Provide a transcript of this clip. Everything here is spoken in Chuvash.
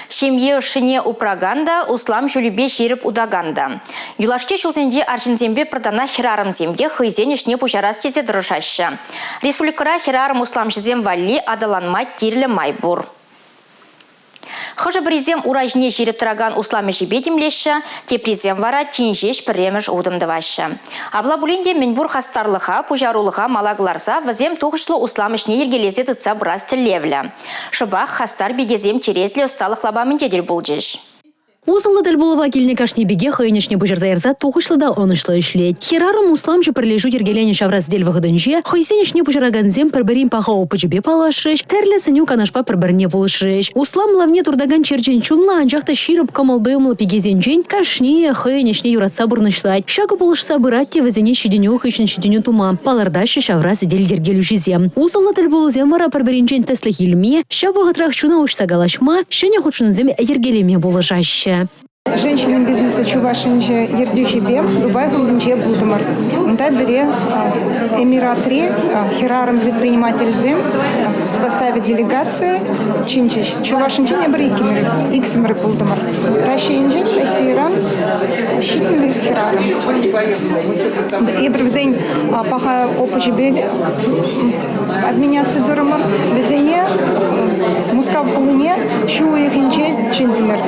Ҫемье ӑшшине упракан та, услам ҫулӗпе ҫирӗп утакан та. Юлашки ҫулсенче арҫынсемпе пӗр танах хӗрарӑмсем те хӑйсен ӗҫне пуҫарас тесе тӑрӑшаҫҫӗ. Республикӑра хӗрарӑм усламҫӑсем валли аталанма кирлӗ май пур. Хӑшӗ-пӗрисем ура ҫине ҫирӗп тӑракан услам ӗҫӗпе тимлеҫҫӗ, теприсем вара тин ҫеҫ пӗрремӗш утӑм тӑваҫҫӗ. Апла пулин те мӗнпур хастарлӑха, пуҫарулӑха мала кӑларса вӗсем тухӑҫлӑ услам ӗҫне йӗркелесе тытса пырас тӗллевлӗ. Шӑпах хастар пикесем черетлӗ ӑсталӑх лапамӗнче тӗл пулчӗҫ. Усӑллӑ тӗлпулӑва килнӗ кашни пике хӑйӗн ӗҫне пуҫарса ярса тухӑҫлӑ та ӑнӑҫлӑ ӗҫлет. Хӗрарӑм усламҫӑ пӗрлешӳ йӗркеленӗ ҫавра сӗтел вӑхӑтӗнче хӑйсен ӗҫне пуҫаракансем пӗр-пӗрин паха опычӗпе паллашрӗҫ, тӗрлӗ сӗнӳ-канашпа пӗр-пӗрне пулӑшрӗҫ. Услам лавне туртакан черчен чунлӑ, анчах та ҫирӗп кӑмӑл-туйӑмлӑ пикесенчен кашнийӗ хӑйӗн ӗҫне юратса пурнӑҫлать. Ҫакӑ пулӑшса пырать те вӗсене ҫитӗнӳ хыҫҫӑн ҫитӗнӳ тума, палӑртаҫҫӗ ҫавра сӗтел йӗркелӳҫисем. Усӑллӑ тӗлпулусем вара пӗр-пӗринчен тӗслӗх илме, ҫав вӑхӑтрах чуна уҫса калаҫма, ҫӗнӗ хутшӑнусем йӗркелеме пулӑшаҫҫӗ. Женщина бизнеса Чувашинче ертӳҫипе Дубай хулинче пултӑмӑр. Унта пире Эмиратри хӗрарӑм предпринимательсем в составе делегации чӗнчӗҫ. Чувашинчен эпир иксӗмӗр пултӑмӑр. Раҫҫейӗнчен, Российӑран 70 хӗрарӑм. Эпир вӗсен паха опычӗпе обменяться турӑмӑр. Вӗсене Мускав хулине ҫу уйӑхӗнче чӗнтӗмӗр.